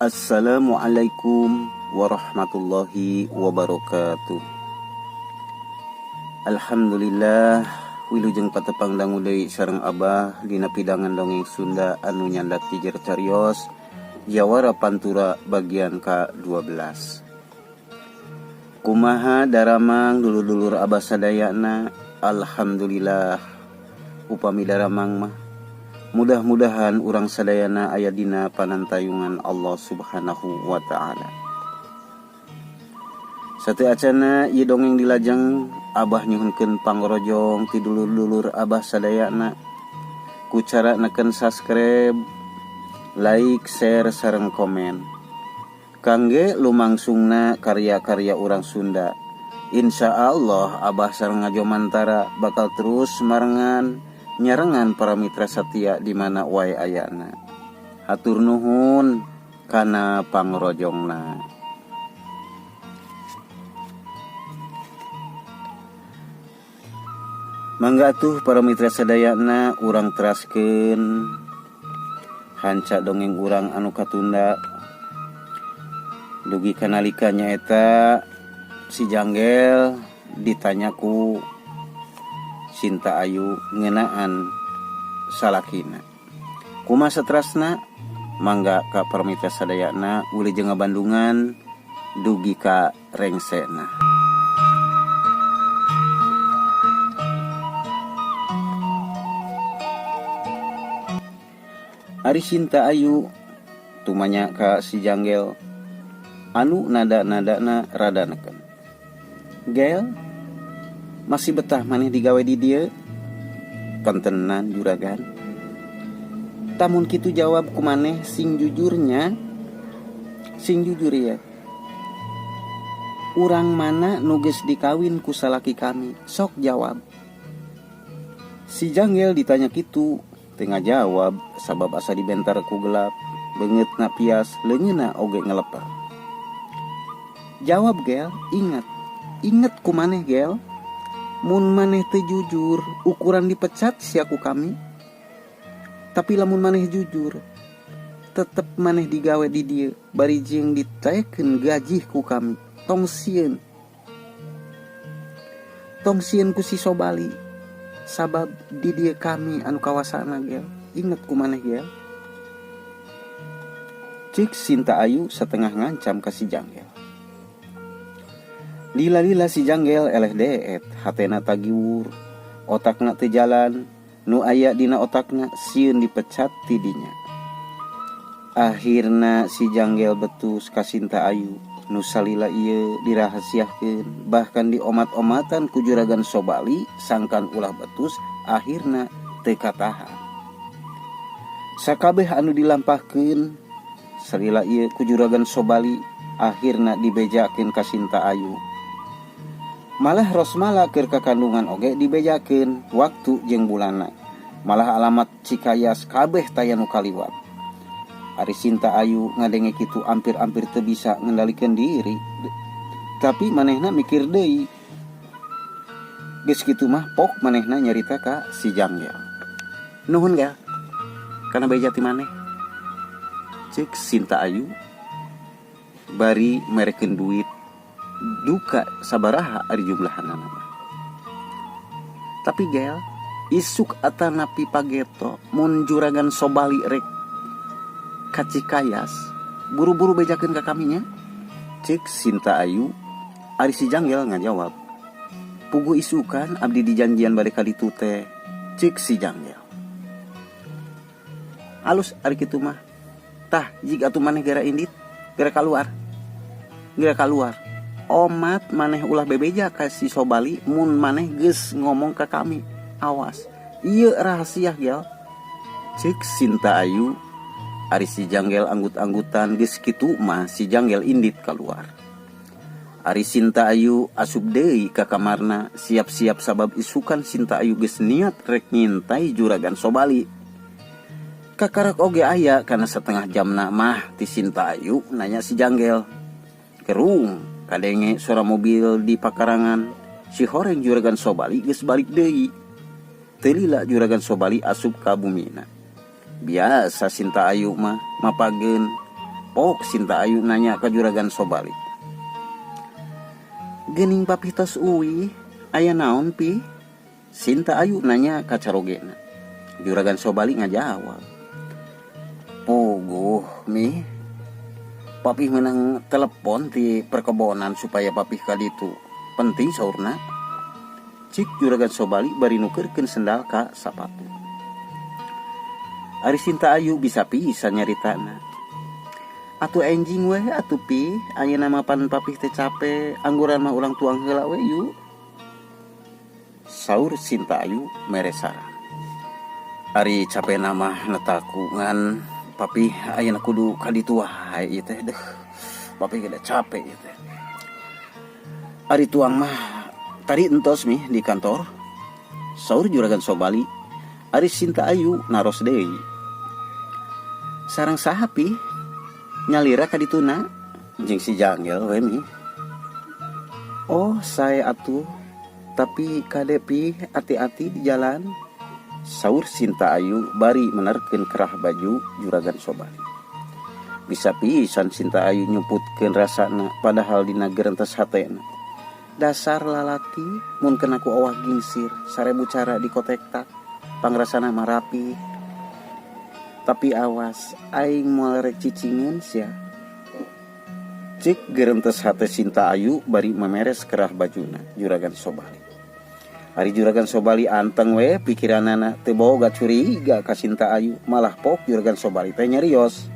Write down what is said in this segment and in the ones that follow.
Assalamualaikum warahmatullahi wabarakatuh. Alhamdulillah wilujeng patepang dangu deui sareng Abah dina pidangan dongeng Sunda anu nyandak jejer carios Jawara Pantura bagian ka-12. Kumaha daramang dulur-dulur Abah sadayana? Alhamdulillah upami daramang mah mudah-mudahan urang sadayana aya dina panantayungan Allah Subhanahu wa taala. Sateuacanna ieu dongeng dilajeng Abah nyuhunkeun pangrojong ti dulur-dulur Abah sadayana ku cara neken subscribe, like, share sareng komen. Kangge lumangsungna karya-karya urang Sunda. Insya Allah Abah sareng Ngajomantara bakal terus marengan nyarengan para mitra setia di mana wae ayana. Hatur nuhun kana pangrojongna. Mangga atuh para mitra sadayana urang teraskeun hanca dongeng urang anu katunda dugi kanalika nyaeta si Janggel ditanya ku Sinta Ayu ngeunaan salakina. Kumaha saterasna? Mangga ka para mitra sadayana wilujeng ngabandungan dugi ka rengsena. Ari Sinta Ayu tumanya ka si Janggel anu nada-nadana rada neken. Gel, masih betah maneh digawe di dieu? Kontenan juragan. Tamun kitu jawab ku maneh sing jujurnya, sing jujur ya. Urang mana nu geus dikawin ku salaki kami? Sok jawab. Si Janggel ditanya kitu teu ngajawab sabab asa dibentar ku gelap, beungeutna pias, leungeunna oge ngeleper. Jawab Gel, ingat. Ingat ku maneh Gel. Mun maneh teu jujur, ukuran dipecat sia ku kami. Tapi lamun maneh jujur, tetep maneh digawe di dieu, bari jeung ditaekeun gaji ku kami. Tong sieun. Tong sieun ku si Sobali. Sabab di dieu kami anu kawasana Gel. Ingat ku maneh Gel. Cik Sinta Ayu setengah ngancam ka si Janggel. Lila-lila si Janggel eleh deet, hatena tagiwur, otakna teu jalan, nu aya dina otakna sieun dipecat ti dinya. Akhirna si Janggel betus ka Sinta Ayu, nu salila ieu dirahasiakeun, bahkan diomat-omatan ku juragan Sobali sangkan ulah betus, akhirna teu katahan. Sakabeh anu dilampahkeun salila ieu ku juragan Sobali, akhirna dibejakeun ka Sinta Ayu. Malah Rosmala keur kakandungan oge dibejakeun waktu jeung bulanna. Malah alamat Cikayas kabeh taya nu kaliwat. Ari Sinta Ayu ngadenge kitu ampir-ampir teu bisa ngendalikeun diri. Tapi manehna mikir deui. Geus kitu mah pok manehna nyarita ka si Janggel. Nuhun Gel, kana beja ti maneh. Ceuk Sinta Ayu bari merekeun duit duka sabaraha ari jumlahanna mah. Tapi Gel, isuk atanapi pageto mun juragan Sobali rek ka Cikayas, buru-buru bejakeun ka kaminya. Ceuk Sinta Ayu, ari si Janggel ngajawab, puguh isukan abdi dijanjian bade ka ditu teh. Ceuk si Janggel. Alus ari kitu mah. Tah jig atuh maneh gera indit, gera kaluar. Gera kaluar. Omat maneh ulah bebeja ka si Sobali mun maneh geus ngomong ka kami. Awas, ieu rahasia Gel. Ceuk Sinta Ayu, ari si Janggel anggut-anggutan geus kitu mah si Janggel indit kaluar. Ari Sinta Ayu asup deui ka kamarna siap-siap sabab isukan Sinta Ayu geus niat rek ngintai juragan Sobali. Kakarak oge aya kana setengah jamna mah ti Sinta Ayu nanya si Janggel. Kerung kadenge suara mobil di pakarangan. Si horeng juragan Sobali geus balik deui. Teu lila juragan Sobali asup ka bumina. Biasa Sinta Ayu mah mapageun Pok Sinta Ayu nanya ka Juragan Sobali. Geuning papih tos uwih, aya naon pi? Sinta Ayu nanya ka carogena. Juragan Sobali ngajawab. Puguh mi, papih menang telepon ti perkebonan supaya papih ka ditu. Penting saurna. Cik Juragan Sobali bari nukerkeun sendal ka sapatu. Ari Sinta Ayu bisa pisan nyaritana. Atuh enjing weh atuh pi, ayeuna mah pan papih teh cape, angguran mah urang tuang heula we yuk. Saur Sinta Ayu mere saran. Ari capena mah netaku ngan papih ayeuna kudu ka ditu wae ieu teh deuh. Papih ge capek ieu teh. Ari tuang mah tadi entos mih di kantor. Saur Juragan Sobali, ari Sinta Ayu naros deui. Sareng saha pi? Nyalira ka dituna jeung si Janggel we mi. Oh, sae atuh. Tapi kade pi ati-ati di jalan. Saur Sinta Ayu bari menerkeun kerah baju Juragan Sobali. Bisa pisan Sinta Ayu nyumputkeun rasana padahal dina gerentes hatena. Dasar lalaki mun kena ku awah gingsir sarebu cara dikotektak pangrasana mah rapi. Tapi awas aing moal rek cicingeun sia. Cik gerentes hate Sinta Ayu bari memeres kerah bajuna Juragan Sobali. Ari Juragan Sobali anteng we pikiranana teu boga curiga ka Sinta Ayu, malah pok Juragan Sobali teh nyarios.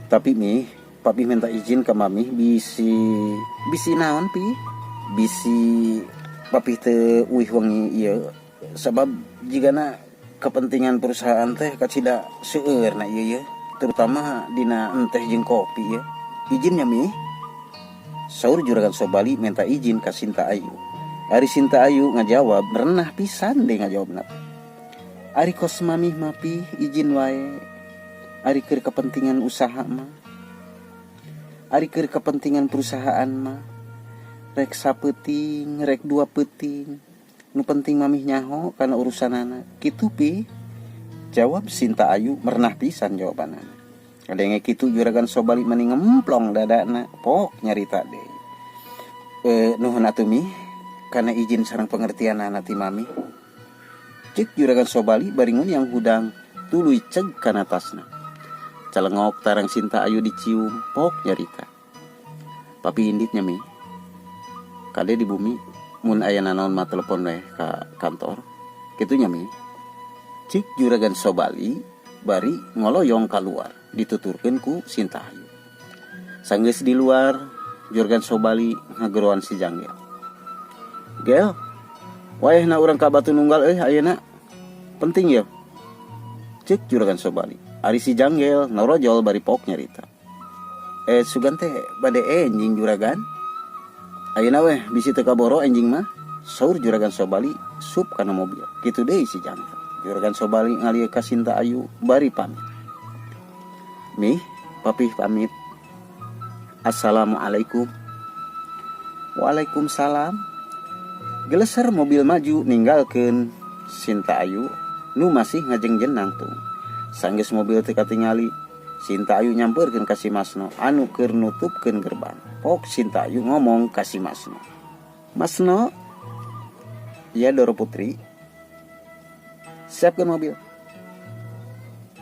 Tapi mi, papi minta izin ke mami bisi bisi naon pi? Bisi papi teu uih wengi ieu sabab jigana kepentingan perusahaan teh kacida seueur na ieu ye, terutama dina enteh jeung kopi ye. Izinnya mi? Saur Juragan Sobali minta izin ka Sinta Ayu. Ari Sinta Ayu ngajawab renah pisan deh ngajawabna. Ari kos mami mah pi izin wae. Ari keur kepentingan usaha mah. Ari keur kepentingan perusahaan mah. Rek sapeuting, rek dua peuting. Nu penting mamih nyaho kana urusanana. Kitu pi? Jawab Sinta Ayu merenah pisan jawabanana. Kadenge kitu Juragan Sobali mani ngemplong dadana, pok nyarita deui. Nuhun atuh mi, kana izin sareng pengertianana ti mami. Cek Juragan Sobali bari yang hudang tuluy ceg kana tasna. Calengok tarang Sinta Ayu dicium, pok nyarita. Papi inditnya mi. Kade di bumi mun aya nanaon mah telepon we ka kantor. Kitu nya mi. Cik Juragan Sobali bari ngoloyong keluar dituturkeun ku Sinta Ayu. Sanggeus di luar Juragan Sobali ngageroan si Janggel. Gel, wayahna urang ka Batu Nunggal euy ayeuna. Penting ya. Cek Juragan Sobali. Ari si Janggel norojol bari pok nyarita. Sugan teh bade enjing Juragan. Ayeuna weh bisi teu kaboro enjing mah. Saur Juragan Sobali sup kana mobil. Kitu deui si Janggel. Juragan Sobali ngalieu ka Sinta Ayu bari pamit. Mih, papih pamit. Assalamualaikum. Waalaikumsalam. Geleser mobil maju ninggalkeun Sinta Ayu nu masih ngajengjen nangtung. Sanggeus mobil teu katingali, Sinta Ayu nyampeurkeun ka si Masno anu keur nutupkeun gerbang. Pok Sinta Ayu ngomong ka si Masno. Masno, iya Doro Putri. Siapkan mobil.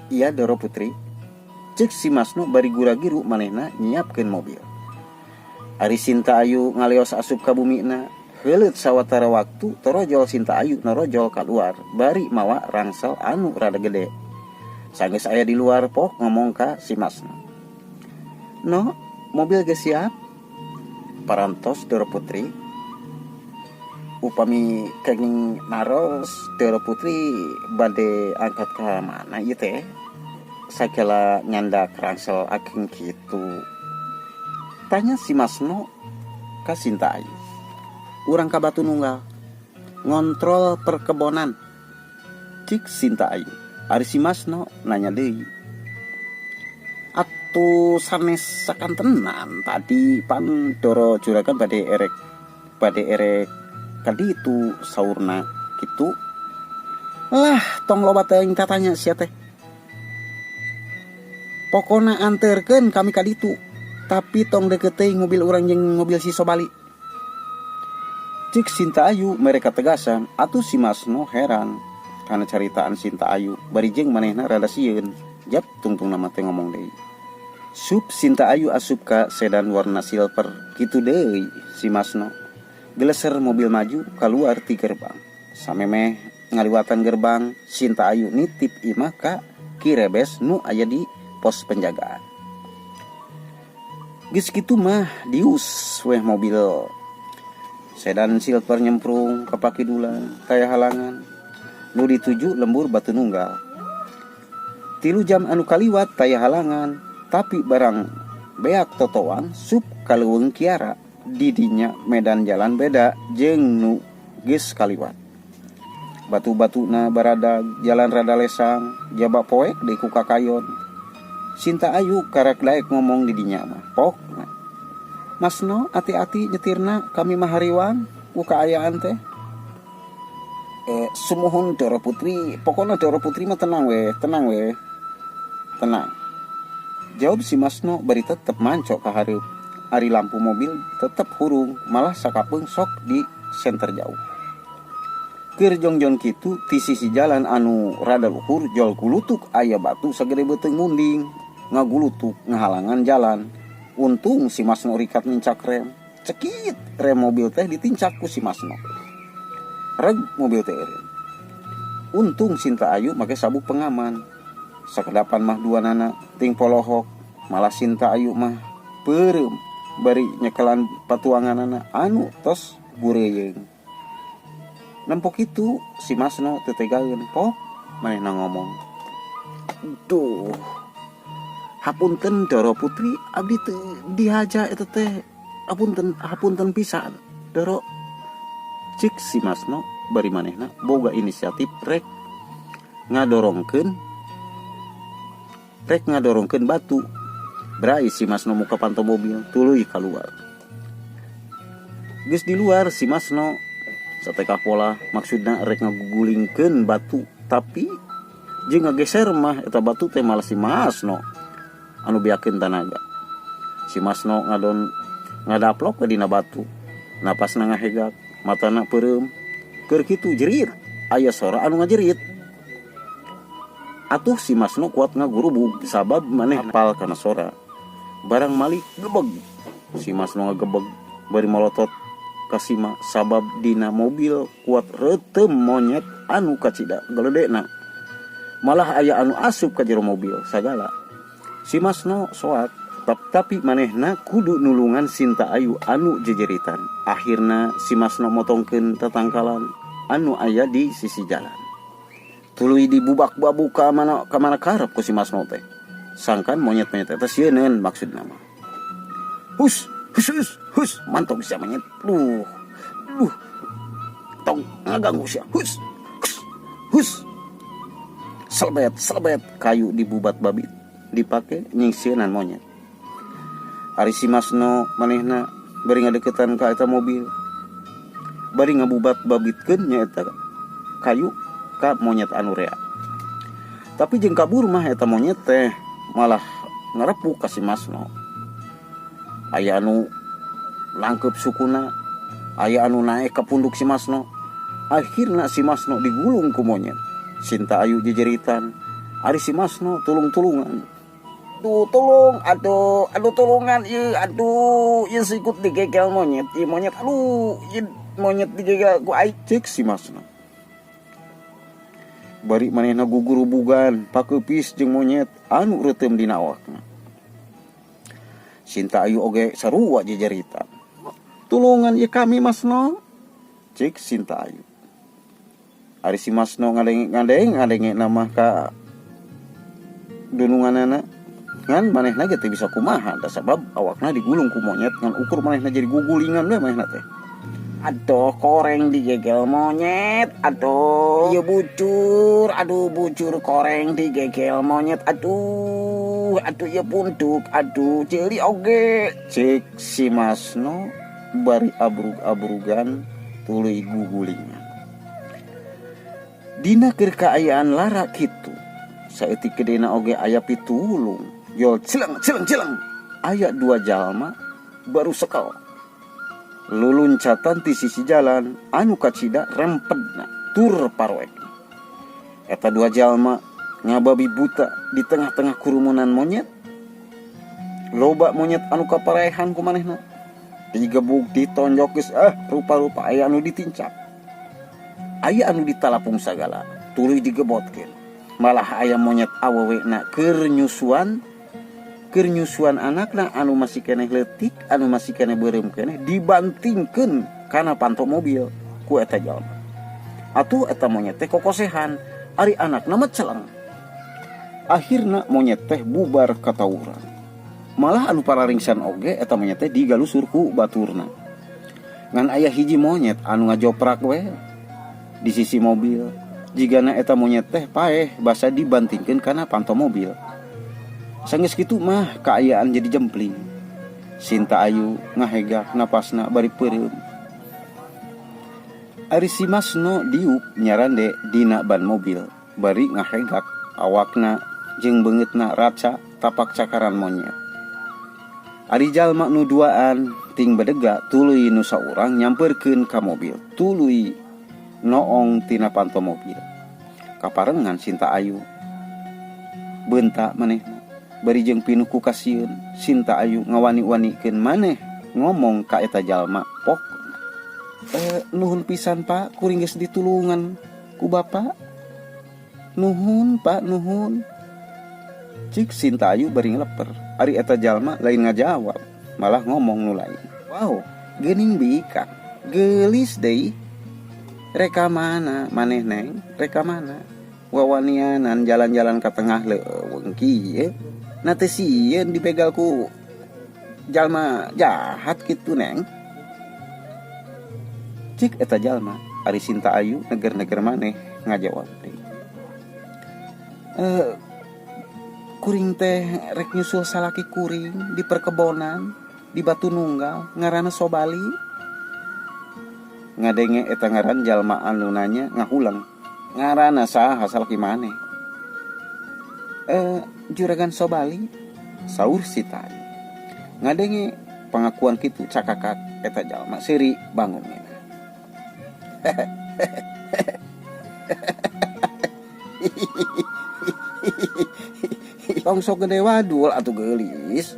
Iya Doro Putri. Cek si Masno bari gura-giru manehna nyiapkeun mobil. Ari Sinta Ayu ngaleos asup ka bumina. Heuleut sawatara waktu torojol Sinta Ayu norojol kaluar bari mawa rangsel anu rada gede. Sanggeus aya di luar pok ngomong ka si Masno. No, mobil geus siap. Parantos Doro Putri. Upami kenging naros Doro Putri bade angkat ka mana ieu teh? Sagala nyandak rangsel ageng kitu. Tanya si Masno ka Sinta Ayu. Urang ka Batu Nunggal ngontrol perkebonan. Cik Sinta Ayu. Ari si Masno nanya deui. Atuh sanes sakantenan tadi pan Doro Juragan bade erek kaditu saurna kitu. Lah tong loba teuing tatanya sia teh. Pokona anterkeun kami ka ditu, tapi tong deket teuing mobil urang jeung mobil si Sobali. Cik Sinta Ayu mere kategasan, atuh si Masno heran kana caritaan Sinta Ayu, bari jeung manehna rada sieun. Jap tungtungna mah teh ngomong deui. Sup Sinta Ayu asup ka sedan warna silver, kitu deui si Masno. Geleser mobil maju kaluar ti gerbang. Samemeh ngaliwatan gerbang, Sinta Ayu nitip imah ka Ki Rebes nu aya di pos penjagaan. Geus kitu mah dius weh mobil sedan silver nyemprung ka pakidulan taya halangan. Nu dituju lembur Batu Nunggal. 3 jam anu kaliwat taya halangan, tapi barang beak totoan sup ka Leuweung Kiara. Didinya medan jalan beda jeung nu geus kaliwat. Batu-batuna baradag, jalan rada lesang, jaba poek deui ku kakayon. Sinta Ayu karak daek ngomong di dinya mah. Pokna. Masno ati-ati nyetirna, kami mah hariwang ku kaayaan teh. Sumuhun Doro Putri, pokona Doro Putri mah tenang weh, tenang weh. Tenang. Jawab si Masno bari tetep mancok ka hareup. Ari lampu mobil tetep hurung, malah sakapeung sok di senter jauh. Keur jongjon kitu ti sisi jalan anu rada luhur jol gulutuk aya batu sagede beuteung munding ngagulutuk ngahalangan jalan. Untung si Masno rikat nincak rem. Cekit rem mobil teh ditincak ku si Masno. Reg mobil teh eureun. Untung Sinta Ayu make sabuk pengaman. Sakedapan mah dua nana ting polohok, malah Sinta Ayu mah peureum bari nyekelan patuanganana anu tos bureuyeung. Nempok itu si Masno tetegaeun pok manehna ngomong. Duh, hapunten Doro Putri, abdi teu dihaja eta teh. Hapunten, hapunten pisan Doro. Cik si Masno bari manehna boga inisiatif rek ngadorongkeun batu. Brai si Masno muka panto mobil tuluy kaluar. Geus di luar si Masno sateka pola maksudna rek ngagugulingkeun batu, tapi jeung ngageser mah eta batu teh malah si Masno anu beakeun tanaga. Si Masno ngadon ngadaplok ke dina batu, napasna ngahegak, matana peureum. Keur kitu jerit, aya sora anu ngajerit. Atuh si Masno kuat ngagurubug sabab maneh apal kana sora. Barang malik gebeg. Si Masno ngagebeg bari molotot ka Sima sabab dina mobil kuat reuteum monyet anu kacida geledena. Malah aya anu asup ka jero mobil sagala. Si Masno soak, tapi manehna kudu nulungan Sinta Ayu anu jejeritan. Akhirna si Masno motongkeun tatangkalan anu aya di sisi jalan. Tuluy dibubak-babuk ka mana, ka mana karep ku si Masno teh. Sangkan monyet-monyet eta sieuneun maksudna mah. Hus, hus, hus, hus, mantong sia monyet. Duh, duh, tong ngaganggu sia. Hus, hus, hus. Selebet, selebet, kayu dibubat babit dipake nyingsieunan monyet. Ari si Masno manehna bari ngadeukeutan ka eta mobil. Bari ngabubat babitkeun nya eta kayu ka monyet anu rea. Tapi jeung kabur mah eta monyet teh malah ngarepuk ka si Masno. Aya anu langkeup sukuna, aya anu naek ka punduk si Masno. Akhirna si Masno digulung ku monyet. Sinta Ayu jejeritan, ari si Masno tulung-tulungan. Duh, tolong, aduh, aduh tulungan, ieu, aduh, ieu sikut digegel monyet, ieu monyet, aduh, ieu monyet digegel ku aing, cek si Masno. Bari manehna gugurubugan, pakeupis jeung monyet anu reuteum dina awakna. Sinta Ayu oge sarua jejeritan. Tulungan ieu kami Masno, cek Sinta Ayu. Ari si Masno ngadenge-ngadenge, ngadenge nama ka dununganana. Ngan manehna ge teu bisa kumaha, da sabab awakna digulung ku monyet, ngan ukur manehna jadi gugulingan we manehna teh. Aduh, koreng digegel monyet, aduh, ieu bucur, aduh bucur koreng digegel monyet, aduh, aduh ieu puntuk, aduh ceuli oge. Cek si Masno bari abrug-abrugan tuluy gugulingan. Dina keur kaayaan lara kitu, saeutik gedena oge aya pitulung. Jol cileng cileng cileng aya dua jalma baru sekal luluncatan ti sisi jalan anu kacida rempedna tur paroek. Eta dua jalma ngababi buta di tengah-tengah kerumunan monyet. Loba monyet anu kaparehan ku manehna. Digebuk, ditonjok geus rupa-rupa aya anu ditincak. Aya anu ditalapung sagala, tuluy digebotkeun. Malah aya monyet awewena keur nyusuan anakna anu masih keneh leutik, anu masih keneh beureum keneh dibantingkeun kana panto mobil ku eta jalma. Atuh eta monyet teh kokosehan, ari anakna mah celeng. Akhirna monyet teh bubar katawuran. Malah anu pararingsan oge eta monyet teh digalusur ku baturna. Ngan aya hiji monyet anu ngajoprak we di sisi mobil. Jigana eta monyet teh paeh basa dibantingkeun kana panto mobil. Sanggeus kitu mah kaayaan jadi jempling. Sinta Ayu ngahegak napasna bari peureum. Ari si Masno diuk nyarande dina ban mobil bari ngahegak awakna jeung beungeutna raca tapak cakaran monyet. Ari jalma nu duaan ting bedega tuluy nu saurang nyamperkeun ka mobil, tuluy noong tina panto mobil. Kaparengan Sinta Ayu beunta manehna bari jeung pinuh ku kasieun. Sinta Ayu ngawani-wanikeun maneh ngomong ka eta jalma pok. Nuhun pisan Pak, kuring geus ditulungan ku Bapak. Nuhun Pak, nuhun. Cik Sinta Ayu bari ngeleper. Ari eta jalma lain ngajawab, malah ngomong nu lain. Wow, geuning bika, geulis deui. Reka mana maneh neng? Reka mana? Wawanianan jalan-jalan ka tengah leuweung kieu. Na teu sieun dibegal ku jalma jahat kitu neng. Cik eta jalma, ari Sinta Ayu neger-neger maneh ngajawab deui. Kuring teh rek nyusul salaki kuring di perkebonan di Batu Nunggal ngaranna Sobali. Ngadenge eta ngaran jalma anu nanya ngahulang. Ngaranna saha salaki maneh? Juragan Sobali, saur Sinta Ayu. Ngadenge pengakuan kitu cakakak eta jalma seuri bangun ngena. Tong sok gede wadul atuh geulis.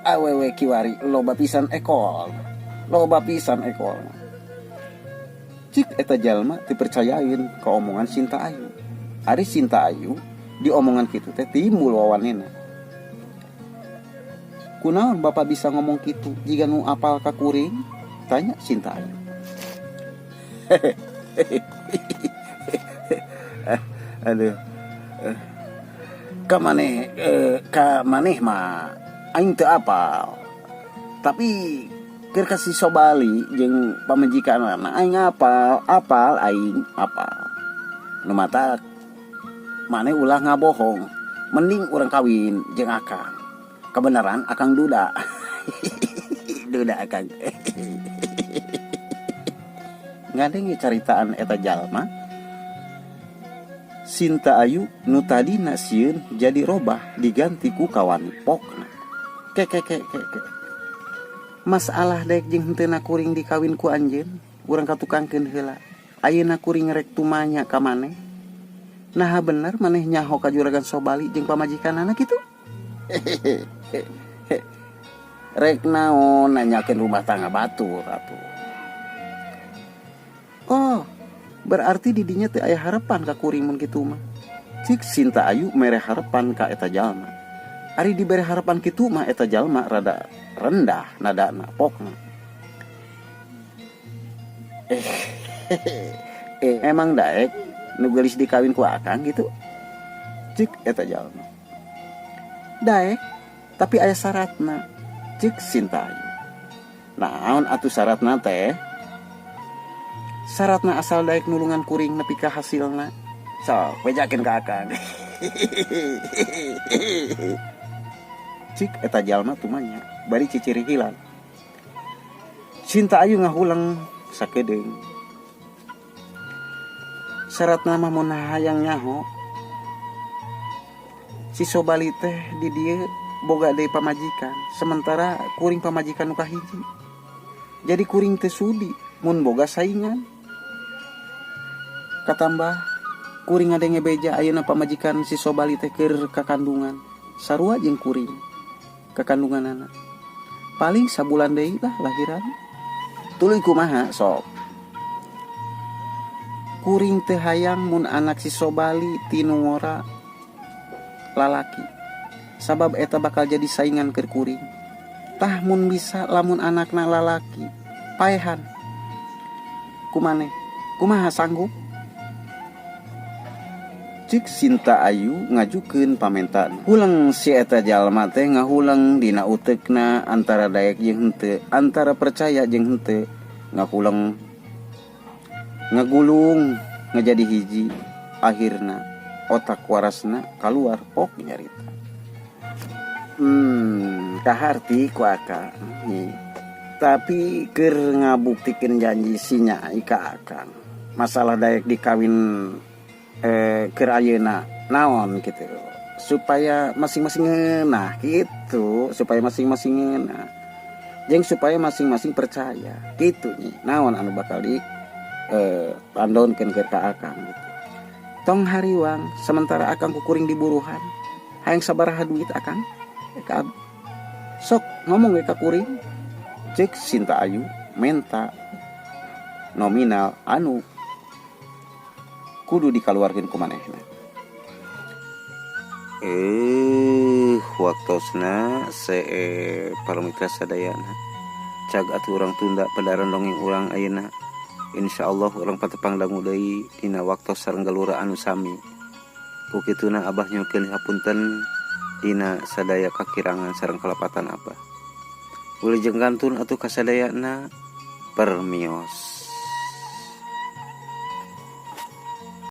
Awewe kiwari loba pisan ekol. Loba pisan ekol. Cik eta jalma dipercayain ke omongan Sinta Ayu. Ari Sinta Ayu di omongan kitu teh timbul wawanena. Kunaon bapak bisa ngomong kitu jiga nu apal ka kuring? Tanya Sinta Ayu. Aduh. Ka maneh mah aing teu apal. Tapi keur ka si Sobali jeung pamajikanna aing apal, aing apal. Nu matak maneh ulah ngabohong. Mending urang kawin jeung akang. Kebenaran akang duda. Duda akang. Ngadenge caritaan eta jalma. Sinta Ayu nu tadina sieun jadi robah diganti ku kawani pokna. Ke ke ke ke ke. Masalah daek jeung henteu kuring dikawin ku anjeun, urang katukangkeun heula. Ayeuna kuring rek tumanya ka maneh. Naha bener maneh nyaho ka Juragan Sobali jeung pamajikanana kitu? Rek naon nanyakeun rumah tangga batur atuh. Oh, berarti didinya teu aya harapan ka kuring mun kitu mah. Cik Sinta Ayu mere harapan ka eta jalma. Ari dibere harapan kitu mah eta jalma rada rendah nadana pokna. Emang daek nu geulis dikawin ku akang gitu? Cik eta jalma. Daek, tapi aya syaratna. Cik Sinta Ayu. Naon atuh syaratna teh? Syaratna asal daek nulungan kuring nepi ka hasilna. Sok, bejakeun ka akang. Cik eta jalma tumanya bari ciciri hilang. Sinta Ayu ngahulang sakedeung. Syaratna mah mun hayang nyaho. Si Sobali teh di dieu boga deui pamajikan, sementara kuring pamajikan nu kahiji. Jadi kuring teu sudi mun boga saingan. Katambah kuring ngadenge beja ayeuna pamajikan si Sobali teh keur kakandungan. Sarua jeung kuring kakandunganana. Paling sabulan deui lah lahiran. Tuluy kumaha sok? Kuring teu hayang mun anak si Sobali tinu ngora lalaki. Sabab eta bakal jadi saingan keur kuring. Tah mun bisa lamun anakna lalaki, paehan. Kumaneh? Kumaha, sanggup? Cik Sinta Ayu ngajukeun pamentaan. Huleng si eta jalma teh, ngahuleng dina utekna antara daek jeung henteu, antara percaya jeung henteu, ngahuleng, ngagulung, ngajadi hiji. Akhirna otak warasna keluar pok nyarita. Kaharti ku akang nih. Tapi keur ngabuktikeun janji si Nyai ka akang. Masalah daek dikawin keur ayeuna naon gitu. Supaya masing-masing ngeunah gitu, supaya masing-masing ngeunah. Jeung supaya masing-masing percaya gitu nih. Naon anu bakal di pandonkeun ka akang gitu. Tong hariwang, sementara akang ku kuring diburuhan. Hayang sabaraha duit akang? Ka sok ngomong we ka kuring. Cek Sinta Ayu menta nominal anu kudu dikaluarkeun ku manehna. Waktosna para mitra sadayana. Cag atuh urang tunda pedaran dongeng urang ayeuna. Insyaallah urang patepang dangu deui dina waktos sareng galura anu sami. Ku kituna abah nyuhunkeun hapunten dina sadaya kakirangan sareng kalepatan abah. Wilujeng kantun atuh kasadayana, permios.